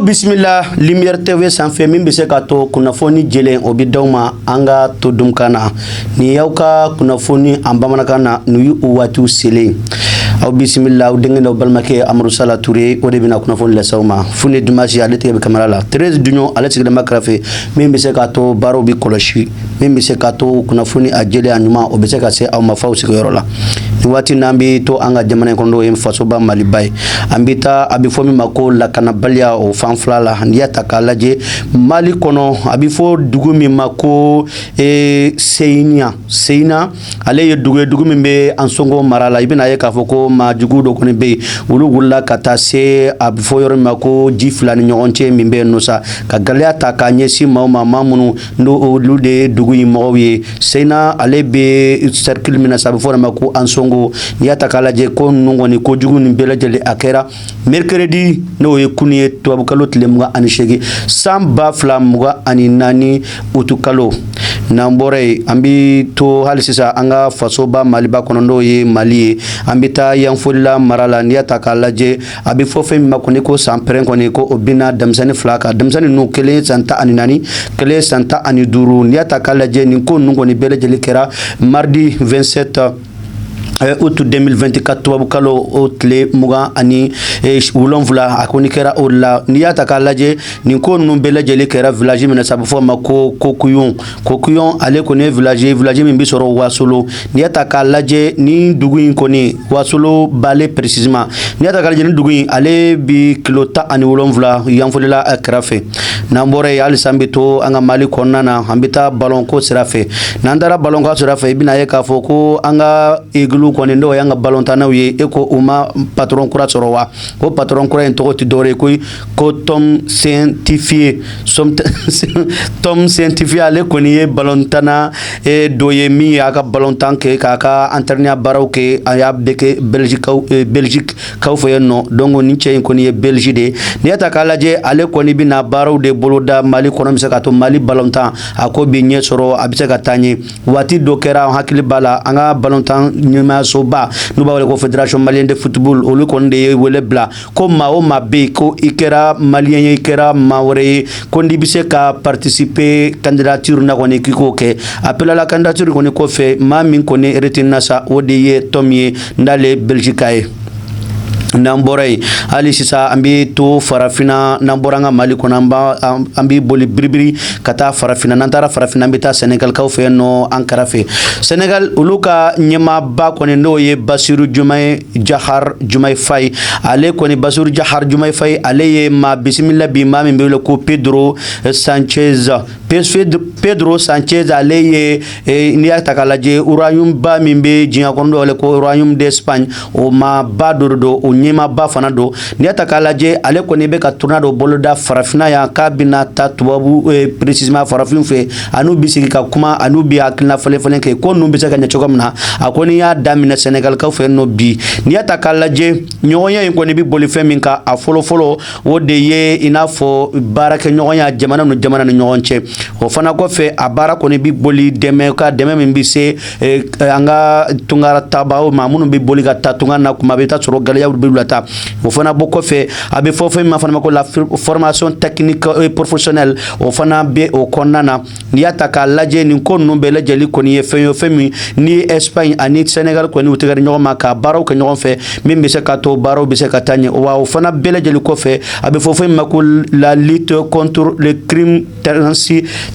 Bisimila Lumière TV sanfɛ, min bɛ se ka to kunnafoni jɛlen o bɛ d'aw ma an ka to dunkan na. Nin y'aw ka kunnafoni an bamanankan na, nin y'u waatiw selen. Aw bisimila, aw denkɛ n'aw balimakɛ Amadu Sala Ture, o de bɛna kunnafoni lase aw ma. Fune Dumasi, ale tigɛ bɛ kamera la. Treize Duɲɔ, ale sigilen bɛ kɛrɛfɛ, min bɛ se k'a to baaraw bɛ kɔlɔsi, min bɛ se k'a to kunnafoni a jɛlen, a ɲuman, o bɛ se ka se aw ma f'aw sigiyɔrɔ la. Nin waati n'an bɛ to an ka jamana in kɔnɔ, n'o ye fasoba Maliba ye, an bɛ taa a bɛ fɔ min ma ko lakanabaliya, o fan fila la. N'i y'a ta k'a lajɛ, Mali kɔnɔ, a bɛ fɔ dugu min ma ko Seyina. Seyina, ale ye dugu ye, dugu min bɛ Ansongo mara la. I bɛna ye k'a fɔ ko maa jugu dɔ kɔni bɛ yen, olu wulila ka taa se a bɛ fɔ yɔrɔ min ma ko ji fila ni ɲɔgɔn cɛ min bɛ yen nɔ sa, ka gɛlɛya ta k'a ɲɛsin maaw ma, maa minnu n'o olu de ye dugu in mɔgɔw ye. Seyina, ale bɛ cercle min na sa, a bɛ fɔ o ma ko Ansongo. N'i y'a ta k'a lajɛ, ko ninnu kɔni, kojugu nin bɛɛ lajɛlen, a kɛra mercredi, n'o ye kunu ye, tubabukalo tile 28, san 2024, utukalo. N'an bɔra yen, an bɛ to hali sisan an ka fasoba Maliba kɔnɔ, n'o ye Mali ye. An bɛ taa Yanfolila mara la. N'i y'a ta k'a lajɛ, a bɛ fɔ fɛn min ma kɔni ko sanpɛrɛn kɔni, ko o binna denmisɛnnin fila kan. Denmisɛnnin ninnu, kelen ye san 14, kelen ye san 15. N'i y'a ta k'a lajɛ, nin ko ninnu kɔni bɛɛ lajɛlen kɛra mardi 27 août 2024, tubabu kalo o tile 27. A kɔni kɛra o la. N'i y'a ta k'a lajɛ, nin ko ninnu bɛɛ lajɛlen kɛra village min na sa, a bɛ fɔ o ma ko Kokuyɔn. Kokuyɔn, ale kɔni ye village ye, village min bɛ sɔrɔ Wasolo. N'i y'a ta k'a lajɛ, nin dugu in kɔni, Wasolo Bale précisément, n'i y'a ta k'a lajɛ, nin dugu in, ale bi kilo 17 Yanfolila kɛrɛfɛ. N'an bɔra yen, halisa an bɛ to an ka Mali kɔnɔna na. An bɛ taa ballon ko sira fɛ. N'an taara ballon ko sira fɛ, i bɛna ye k'a fɔ ko an ka Eagle kɔni, n'o y'an ka ballontannaw ye, e ko u ma patron kura sɔrɔ wa? O patron kura in tɔgɔ tɛ dɔwɛrɛ ye ko Tom Saintfiet. Tom Saintfiet, ale kɔni ye ballontanna dɔ ye min y'a ka ballontan kɛ, k'a ka entraîneur baaraw kɛ, a y'a bɛɛ kɛ Belgique kaw fɛ yen nɔ. Donc nin cɛ in kɔni ye Belgique de ye. N'i y'a ta k'a lajɛ, ale kɔni bɛna baaraw de boloda Mali kɔnɔ, bɛ se k'a to Mali ballontan a ko bɛ ɲɛ sɔrɔ, a bɛ se ka taa ɲɛ. Waati dɔ kɛra, an hakili b'a la, an ka ballontan ɲɛmaayasoba, n'u b'a wele ko Fédération malienne de football, olu kɔni de ye wele bila ko maa o maa bɛ yen, ko i kɛra malien ye, i kɛra maa wɛrɛ ye, ko n'i bɛ se ka participer candidature na kɔni, k'i k'o kɛ. Appel à la candidature kɔni kɔfɛ, maa min kɔni retenir na sa, o de ye Tom ye, n'ale Belgique ye. N'an bɔra yen, hali sisan an bɛ to farafinna. N'an bɔra an ka Mali kɔnɔ, an bɛ boli biribiri ka taa farafinna. N'an taara farafinna, an bɛ taa Sɛnɛgalikaw fɛ yen nɔ, an kɛrɛfɛ. Sɛnɛgal, olu ka ɲɛmaaba kɔni, n'o ye Basiru Jumaye Jahar Jumaye Faye, ale kɔni, Basiru Jahar Jumaye Faye, ale ye maa bisimila bi, maa min bɛ wele ko Pedro Sanchez. Pedro Sanchez, ale ye, n'i y'a ta k'a lajɛ, royaume ba min bɛ diɲɛ kɔnɔ, n'o wele ko royaume d'Espagne, o maaba dɔ de don, o ɲɛmaaba fana don. N'i y'a ta k'a lajɛ, ale kɔni bɛ ka tournée dɔ boloda farafinna yan, k'a bɛna taa tubabu, précisément farafin fɛ, a n'u bɛ sigi ka kuma, a n'u bɛ hakilina falen falen kɛ, ko ninnu bɛ se ka ɲɛ cogo min na. A kɔni y'a daminɛ Sɛnɛgalikaw fɛ yen nɔ bi. N'i y'a ta k'a lajɛ, ɲɔgɔnya in kɔni bɛ boli fɛn min kan, a fɔlɔ fɔlɔ, o de ye i n'a fɔ baarakɛɲɔgɔnya jamana ni jamana ni ɲɔgɔn cɛ. O fana kɔfɛ, a baara kɔni bɛ boli dɛmɛ ka dɛmɛ min bɛ se an ka tungara tabaw ma, minnu bɛ boli ka taa tunga na kuma, bɛ taa sɔrɔ gɛlɛyaw bɛ la taa. O fana bɔ kɔfɛ, a bɛ fɔ fɛn min ma fana ma ko la formation technique et professionnelle, o fana bɛ o kɔnɔna na. N'i y'a ta k'a lajɛ, nin ko ninnu bɛɛ lajɛlen kɔni ye fɛn ye, fɛn min ni Espagne ani Sénégal kɔni u tɛgɛ di ɲɔgɔn ma ka baaraw kɛ ɲɔgɔn fɛ, min bɛ se ka to baaraw bɛ se ka taa ɲɛ. Wa o fana bɛɛ lajɛlen kɔfɛ, a bɛ fɔ fɛn min ma ko la lutte contre le crime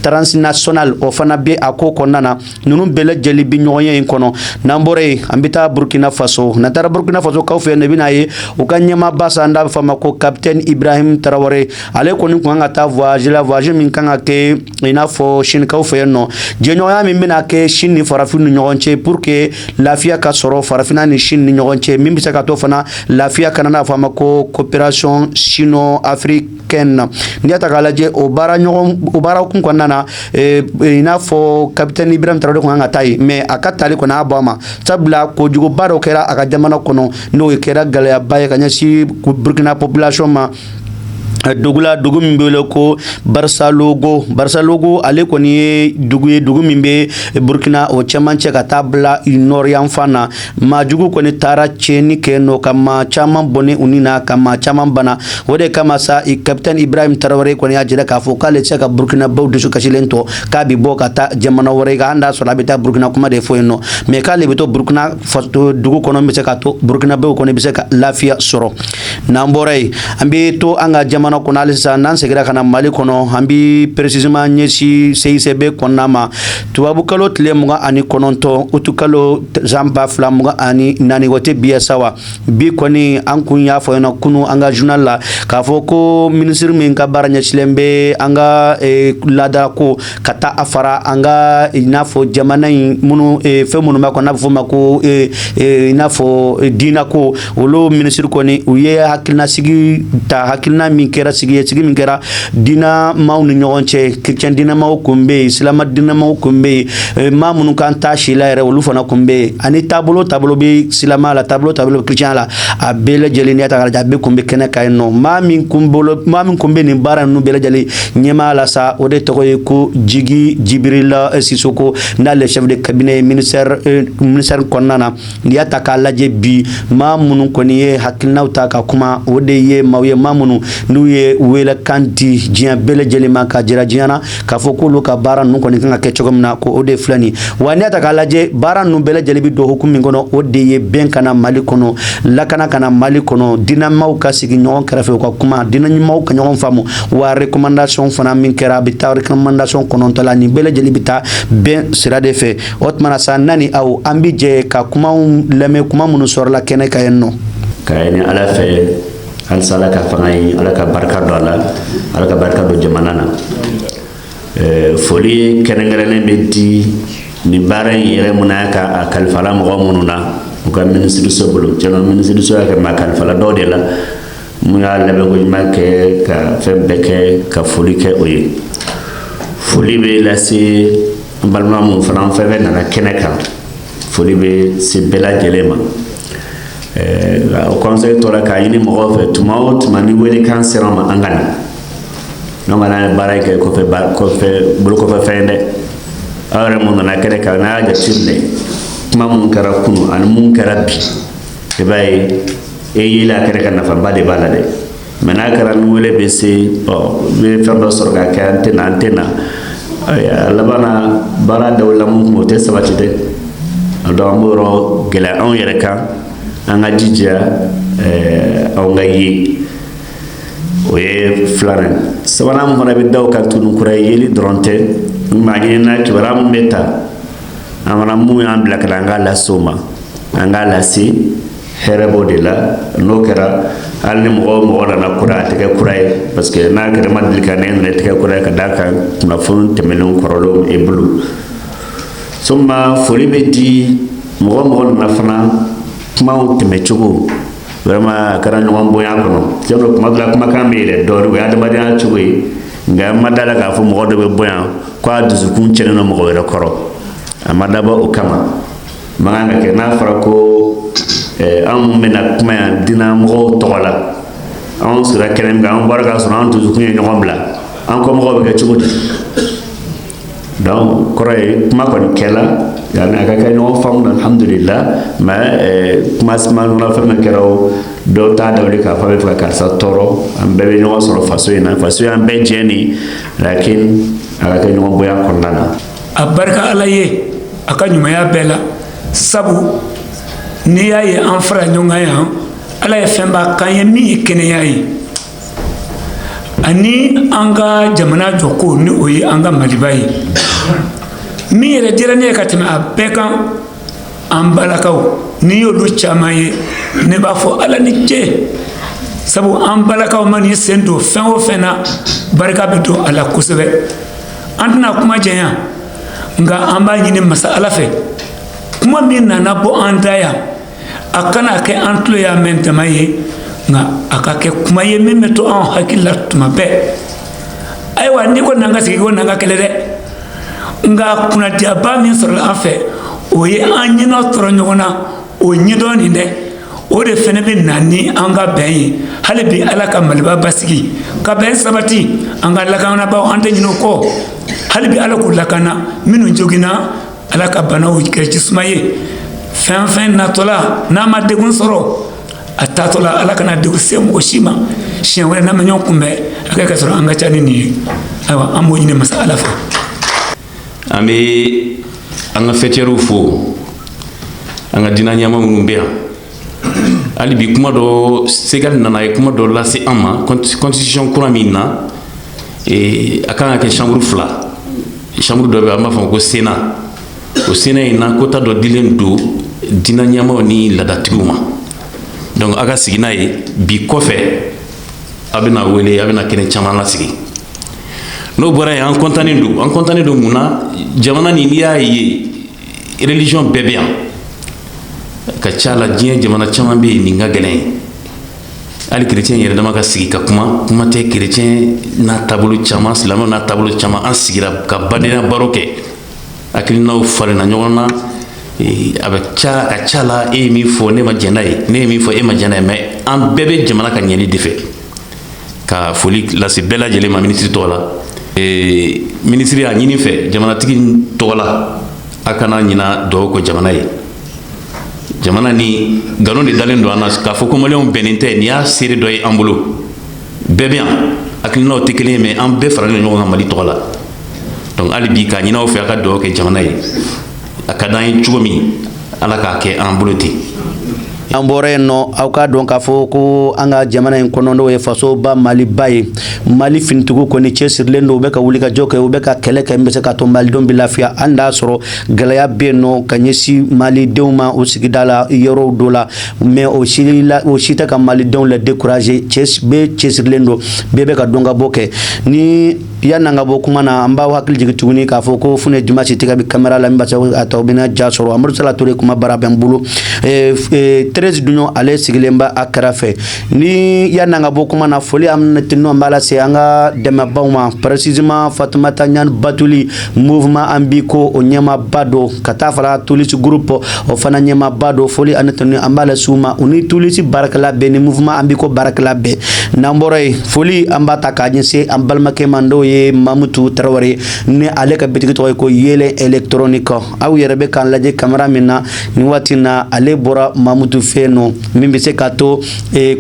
transnational, o fana bɛ a ko kɔnɔna na. Ninnu bɛɛ lajɛlen bɛ ɲɔgɔn ye in kɔnɔ. N'an bɔra yen, an bɛ taa Burkina Faso. N'an taara Burkina Faso kaw fɛ yen, i bɛna ye u ka ɲɛmaaba sa, n'a bɛ fɔ a ma ko capitaine Ibrahim Traoré, ale kɔni kun kan ka taa voyage la, voyage min kan ka kɛ i n'a fɔ Chine kaw fɛ yen nɔ, jɛɲɔgɔnya min bɛna kɛ Chine ni farafin ni ɲɔgɔn cɛ, pour que lafiya ka sɔrɔ farafinna ni Chine ni ɲɔgɔn cɛ, min bɛ se ka to fana lafiya kana, n'a fɔ a ma ko coopération sino-africaine. N'i y'a ta k'a lajɛ, o baara ɲɔgɔn, o baara kun kɔnɔna na, i n'a fɔ capitaine Ibrahim Traoré kun kan ka taa yen, mais a ka tali kɔni a bɔ a ma, sabula kojuguba dɔ kɛra a ka jamana kɔnɔ, n'o kɛra gɛlɛyaba ye ka ɲɛsin Burkina population ma. Dugu la, dugu min bɛ wele ko Barisalogo. Barisalogo, ale kɔni ye dugu ye, dugu min bɛ Burukina o cɛmancɛ ka taa bila nord yanfan na. Maajugu kɔni taara tiɲɛni kɛ nɔ, ka maa caman bɔnɛ u ni na, ka maa caman bana. O de kama sa, capitaine Ibrahim Tarawele kɔni y'a jira k'a fɔ k'ale tɛ se ka Burukinabew dusu kasilen to, k'a bɛ bɔ ka taa jamana wɛrɛ kan. An d'a sɔrɔ a bɛ taa Burukina kuma de fɔ yen nɔ, mais k'ale bɛ to Burukina dugu kɔnɔ, bɛ se ka to Burukinabew kɔni bɛ se ka lafiya sɔrɔ. N'an bɔra yen, an bɛ to an ka jamana kɔnɔ halisa. N'an seginna ka na Mali kɔnɔ, an bɛ précisément ɲɛsin CICB kɔnɔna ma. Tubabukalo tile 29, utukalo san 2024, o tɛ bi ye sa wa? Bi kɔni, an kun y'a fɔ ɲɛna kunu an ka journal la k'a fɔ ko minisiri min ka baara ɲɛsilen bɛ an ka laada ko ka taa a fara an ka, i n'a fɔ jamana in minnu, fɛn minnu b'a kɔnɔ, n'a bɛ fɔ o ma ko i n'a fɔ diinɛ ko, olu minisiri kɔni, u ye hakilinasigi ta. Hakilina min kɛra sigi ye, sigi min kɛra diinɛmaw ni ɲɔgɔn cɛ, chrétien diinɛmaw kun bɛ yen, silama diinɛmaw kun bɛ yen, maa minnu kan ta si la yɛrɛ, olu fana kun bɛ yen, ani taabolo taabolo bɛ silama la, taabolo taabolo bɛ chrétien la, a bɛɛ lajɛlen, n'i y'a ta k'a lajɛ, a bɛɛ kun bɛ kɛnɛ kan yen nɔ. Maa min kun bolo, maa min kun bɛ nin baara ninnu bɛɛ lajɛlen ɲɛmaa la sa, o de tɔgɔ ye ko Jigi Jibirila Sisoko, n'ale chef de cabinet ye ministère kɔnɔna na. N'i y'a ta k'a lajɛ bi, maa minnu kɔni ye hakilinaw ta ka kuma, o de ye maaw ye, maa minnu n'u ye welekan di diɲɛ bɛɛ lajɛlen ma, ka jira diɲɛ na k'a fɔ k'olu ka baara ninnu kɔni kan ka kɛ cogo min na, ko o de filɛ nin. Wa n'i y'a ta k'a lajɛ, baara ninnu bɛɛ lajɛlen bɛ don hukumu min kɔnɔ, o de ye bɛn ka na Mali kɔnɔ, lakana ka na Mali kɔnɔ, diinɛmaw ka sigi ɲɔgɔn kɛrɛfɛ, u ka kuma, diinɛ ɲumanw ka ɲɔgɔn faamu. Wa recommandation fana min kɛra, a bɛ taa recommandation 9 la. Nin bɛɛ lajɛlen bɛ taa bɛn sira de fɛ. O tuma na sa, nani aw, an bɛ jɛ ka kumaw lamɛn, kuma minnu sɔrɔla kɛnɛ kan yen nɔ. Ka ɲini Ala fɛ halisa, Ala ka fanga ye, Ala ka barika don a la, Ala ka barika don jamana na. Foli kɛrɛnkɛrɛnnen bɛ di nin baara in yɛrɛ mun na ka a kalifala mɔgɔ minnu na, u ka minisiriso bolo. Tiɲɛna, minisiriso y'a kɛ maa kalifala dɔw de la mun y'a labɛnko ɲuman kɛ, ka fɛn bɛɛ kɛ, ka foli kɛ o ye. Foli bɛ lase n balima mun fana fɛn fɛn nana kɛnɛ kan, foli bɛ se bɛɛ lajɛlen ma. O conseil tora k'a ɲini mɔgɔw fɛ, tuma o tuma ni welekan sera ma, an ka na. Donc an ye baara kɛ kɔfɛ kɔfɛ bolo kɔfɛ fɛn dɛ. Aw yɛrɛ mun nana kɛnɛ kan, n'a y'a jateminɛ, kuma mun kɛra kunu ani mun kɛra bi, i b'a ye e yeli a kɛnɛ kan, nafaba de b'a la dɛ. Mais n'a kɛra ni wele bɛ se, ɔ n bɛ fɛn dɔ sɔrɔ ka kɛ, an tɛ na, an tɛ na, a laban na, baara dɔw la mun kun o tɛ sabati dɛ. Donc an b'o yɔrɔ gɛlɛya anw yɛrɛ kan, an ka jija anw ka ye. O ye filanan. Sabanan mun fana bɛ da o kan tuguni, kura ye, yeli dɔrɔn tɛ. N b'a ɲini na, kibaruya mun bɛ ta, an fana mun y'an bila ka na, an k'a lase o ma, an k'a lase, hɛrɛ b'o de la. N'o kɛra, hali ni mɔgɔ o mɔgɔ nana kura, a tɛ kɛ kura ye, parce que n'a kɛra ma deli ka ne nana, tɛ kɛ kura ye, ka d'a kan kunnafoni tɛmɛnenw kɔrɔlenw e bolo. Soma foli bɛ di mɔgɔ mɔgɔ nana fana, kumaw tɛmɛcogo vraiment a kɛra ɲɔgɔn bonya kɔnɔ. Tiɲɛ don, kuma dɔ la kumakan bɛ yɛlɛ dɔɔnin, o ye adamadenya cogo ye. Nka an ma da la k'a fɔ mɔgɔ dɔ bɛ bɔ yan ko a dusukun cɛnnen don mɔgɔ wɛrɛ kɔrɔ, a ma dabɔ o kama. Man kan ka kɛ. N'a fɔra ko an mun bɛna kuma yan diinɛmɔgɔw tɔgɔ la, anw sera kɛnɛ min kan, an bɔra k'a sɔrɔ an dusukun ye ɲɔgɔn bila, an kɔmɔgɔw bɛ kɛ cogo di? Donc kɔrɔ ye, kuma kɔni kɛla yani a ka kɛ ɲɔgɔn faamu na, alhamdulillah. Mais kuma suma ɲɔgɔn fɛn min kɛra o, dɔw t'a dabali k'a fɔ a bɛ fɛ ka karisa tɔɔrɔ. An bɛɛ bɛ ɲɔgɔn sɔrɔ faso in na, faso y'an bɛɛ jɛ nin, lakin a ka kɛ ɲɔgɔn bonya kɔnɔna na. A barika Ala ye a ka ɲumanya bɛɛ la, sabu n'i y'a ye an fara ɲɔgɔn kan yan, Ala ye fɛnba k'an ye min ye kɛnɛya ye ani an ka jamana jɔko, ni o ye an ka Maliba ye. Min yɛrɛ diyara ne ye ka tɛmɛ a bɛɛ kan, an balakaw, n'i y'olu caman ye, ne b'a fɔ Ala ni ce, sabu an balakaw ma n'i sen don fɛn o fɛn na, barika bɛ don a la kosɛbɛ. An tɛna kuma janya, nka an b'a ɲini masa Ala fɛ, kuma min nana bɔ an da yan, a kana kɛ an tulo y'a mɛn dama ye, nka a ka kɛ kuma ye min bɛ to an hakili la tuma bɛɛ. Ayiwa, n'i ko n'an ka sigi ko n'an ka kɛlɛ dɛ, nka kunnadiyaba min sɔrɔla an fɛ, o ye an ɲɛna tɔrɔ ɲɔgɔn na, o ɲɛdɔn nin dɛ. O de fana bɛ na ni an ka bɛn ye. Hali bi, Ala ka Maliba basigi, ka bɛn sabati. An ka lakanabaaw, an tɛ ɲinɛ o kɔ. Hali bi, Ala k'u lakana. Minnu joginna, Ala ka banaw kɛ jisuma ye. Fɛn fɛn natɔla n'a ma degun sɔrɔ a taatɔ la, Ala kana degun se mɔgɔ si ma. Siɲɛ wɛrɛ n'an bɛ ɲɔgɔn kunbɛn, a kɛ ka sɔrɔ an ka ca ni nin ye. Ayiwa, an b'o ɲini masa Ala fɛ. An bɛ an ka fêtièrew fo, an ka diinɛ ɲɛmaa minnu bɛ yan. Hali bi, kuma dɔ Segali nana, a ye kuma dɔ lase an ma. Constitution kura min na, a kan ka kɛ chambre fila. Chambre dɔ bɛ yen, an b'a fɔ ko Sénat. O Sénat in na, quota dɔ dilen don diinɛ ɲɛmaaw ni laadatigiw ma. Donc a ka sigi n'a ye bi kɔfɛ, a bɛna wele, a bɛna kɛnɛ caman lasigi. N'o bɔra yen, an kɔntannen don. An kɔntannen don mun na? Jamana nin, n'i y'a ye, religion bɛɛ bɛ yan ka ca la. Diɲɛ jamana caman bɛ yen, nin ka gɛlɛn. Hali chrétien yɛrɛ dama ka sigi ka kuma, kuma tɛ chrétien n'a taabolo caman, silamɛw n'a taabolo caman. An sigira ka badenya baro kɛ, hakilinaw falenna ɲɔgɔn na. A bɛ ca ka ca la, e ye min fɔ, ne ma jɛn n'a ye, ne ye min fɔ, e ma jɛn n'a ye, mais an bɛɛ bɛ jamana ka ɲɛli de fɛ. Ka foli lase bɛɛ lajɛlen ma minisiri tɔgɔ la. Minisiri y'a ɲini fɛ jamanatigi tɔgɔ la, a kana ɲina dugawu kɔ jamana ye. Jamana ni nkalon de dalen don an na k'a fɔ ko maliyɛnw bɛnnen tɛ. Nin y'a seere dɔ ye. An bolo bɛɛ bɛ yan, hakilinaw tɛ kelen ye, mais an bɛɛ faralen don ɲɔgɔn kan Mali tɔgɔ la. Donc hali bi, k'a ɲini aw fɛ, a ka dugawu kɛ jamana ye. A ka d'an ye cogo min, Ala k'a kɛ an bolo ten. An bɔra yen nɔ, aw k'a dɔn k'a fɔ ko an ka jamana in kɔnɔ, n'o ye fasoba Maliba ye, Mali finitigiw kɔni cɛsirilen don. U bɛ ka wuli ka jɔ kɛ, u bɛ ka kɛlɛ kɛ n bɛ se ka to malidenw bɛ lafiya. Hali n'a sɔrɔ gɛlɛya bɛ yen nɔ ka ɲɛsin malidenw ma o sigida la yɔrɔw dɔ la, mais o si la, o si tɛ ka malidenw la décourager. Cɛ bɛɛ cɛsirilen don, bɛɛ bɛ ka dɔn ka bɔ kɛ. Ni yan'an ka bɔ kuma na, an b'aw hakili jigin tuguni k'a fɔ ko Fune Jumasi tigɛ bɛ caméra la min b'a se a tɔ bɛna ja sɔrɔ. Amadu Sala Ture, kuma baara bɛ n bolo. Treize Duɲɔ, ale sigilen bɛ a kɛrɛfɛ. Ni yan'an ka bɔ kuma na, foli an tɛnɔ b'a lase an ka dɛmɛbaw ma, précisément Fatumata Ɲani Batuli, mouvement an bi ko o ɲɛmaaba don, ka taa fara Tulisi groupe, o fana ɲɛmaaba don. Foli ani tɛnɔ an b'a lase u ma, u ni Tulisi baarakɛla bɛɛ ni mouvement an bi ko baarakɛla bɛɛ. N'an bɔra yen, foli an b'a ta k'a ɲɛsin an balimakɛ ma, n'o ye Mamutu Tarawele, ni ale ka bitigi tɔgɔ ye ko Yelen électronique. Aw yɛrɛ bɛ k'an lajɛ caméra min na nin waati na, ale bɔra Mamutu fɛ yen nɔ. Min bɛ se k'a to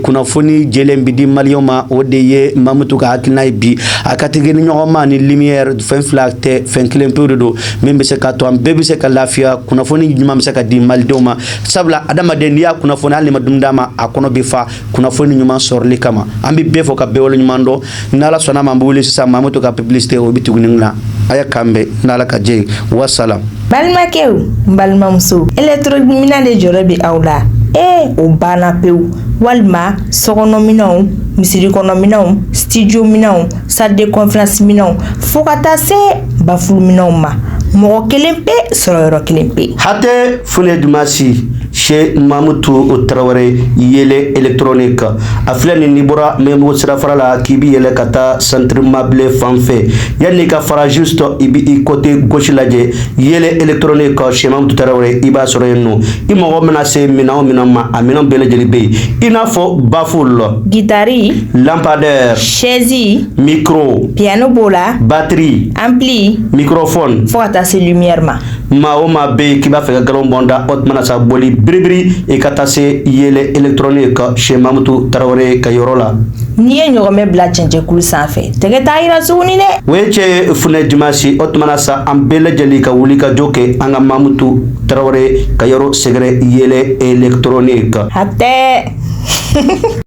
kunnafoni jɛlen bɛ di maliyɛnw ma, o de ye Mamutu ka hakilina ye bi. A ka tigi ni ɲɔgɔn ma ni lumière, fɛn fila tɛ, fɛn kelen pewu de don. Min bɛ se k'a to an bɛɛ bɛ se ka lafiya, kunnafoni ɲuman bɛ se ka di malidenw ma, sabula adamaden, n'i y'a kunnafoni, hali ni ma dumuni d'a ma, a kɔnɔ bɛ fa kunnafoni ɲuman sɔrɔli kama. An bɛ bɛɛ fɔ ka bɛɛ waleɲuman dɔn. N'Ala sɔnna ma, an bɛ wele sisan Mamutu ka publicité, o bɛ tuguni na. A ye k'an bɛn n'Ala ka jɛ ye. Wasalam. Balimakɛw, n balimamuso, électronique de jɔrɔ bɛ aw la. Ee, o banna pewu. Walima sokɔnɔminɛnw, misiri kɔnɔminɛnw, studio minɛnw, salle de conférence minɛnw, fo ka taa se baffle minɛnw ma, mɔgɔ kelen pe sɔrɔ yɔrɔ kelen pe. Hatɛ Fune Dumasi chez Mamutu Tarawele, Yele électronique. A filɛ nin, n'i bɔra Mɛmugu sirafara la k'i bi yɛlɛ ka taa centre mabile fan fɛ, yanni ka fara, juste i bi i côté gauche lajɛ, Yele électronique chez Mamutu Tarawele, i b'a sɔrɔ yen nɔ. I mago mana se minɛn o minɛn ma, a minɛn bɛɛ lajɛlen bɛ yen, i n'a fɔ baffle, guitare, lampadaire, chaise, micro, piano b'o la, batterie, ampli, microphone, fo ka taa se lumière ma. Maa o maa bɛ yen k'i b'a fɛ ka galon bɔn da, o tuma na sa, boli biribiri i ka taa se Yele électronique chez Mamutu Tarawele ka yɔrɔ la. N'i ye ɲɔgɔmɛ bila cɛncɛnkulu sanfɛ, tɛgɛ t'a yira tuguni dɛ. O ye cɛ Funɛ Dimasi. O tuma na sa, an bɛɛ lajɛlen ka wuli ka jɔ kɛ an ka Mamutu Tarawele ka yɔrɔ sɛgɛrɛ, Yele électronique. Hatɛ.